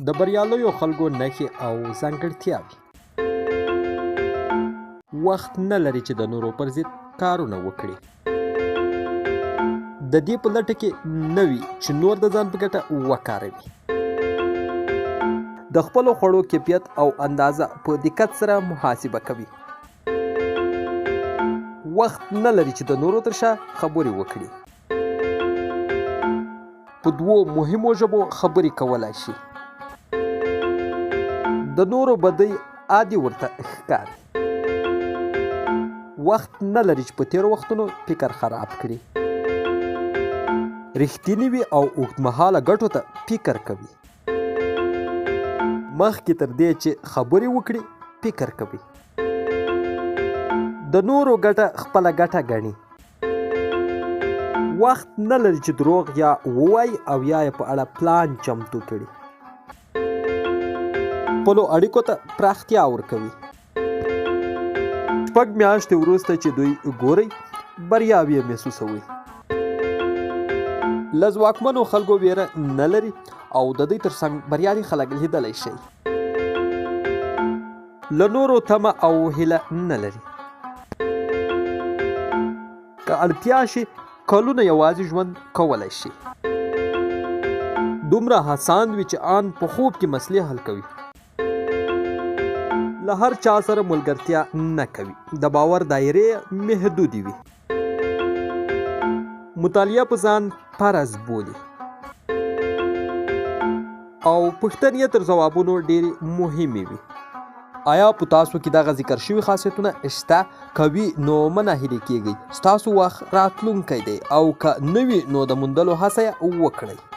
د بریالیو خلکو نښې او ځانګړتیاوې. وخت نه لري چې د نورو پر ضد کارونه وکړي. د دې په لټه کې نه وي چې نور د ځان په ګټه وکاروي. د خپلو خوړو کیفیت او اندازه په دقت سره محاسبه کوي. وخت نه لري چې د نورو تر شا خبرې وکړي. په دوو مهمو ژبو خبرې کولای شي. د نورو بدۍ عادي ورته ښکاري. وخت نه لري چې په تېرو وختونو فکر خراب کړي. رښتیني وي او اوږدمهاله ګټو ته فکر کوي. مخکې تر دې چې خبرې وکړي فکر کوي. د نورو ګټه خپله ګټه ګڼي. وخت نه لري چې دروغ یا ووایي او یا یې په اړه پلان چمتو کړي. خپلو اړیکو ته پراختیا ورکوي. شپږ میاشتې وروسته چې دوی ګورئ، بریاوې یې محسوسوئ. له ځواکمنو خلکو ویره نه لري او د دوی تر څنګ بریالي خلک لیدلی شئ. له نورو تمه او هیله نه لري. که اړتیا شي کلونه یوازې ژوند کولی شي. دومره هڅاند وي چې آن په خوب کې مسلې حل کوي. له هر چا سره ملګرتیا نه کوي. د باور دایرې یې محدودې وي. مطالعه په ځان فرض بولي او پوښتنې یې تر ځوابونو ډېرې مهمې وي. آیا په تاسو کې دغه ذکر شوي خاصیتونه شته؟ که وي نو مه ناهیلي کیږئ، ستاسو وخت راتلونکی دی او که نه وي نو د موندلو هڅه یې وکړئ.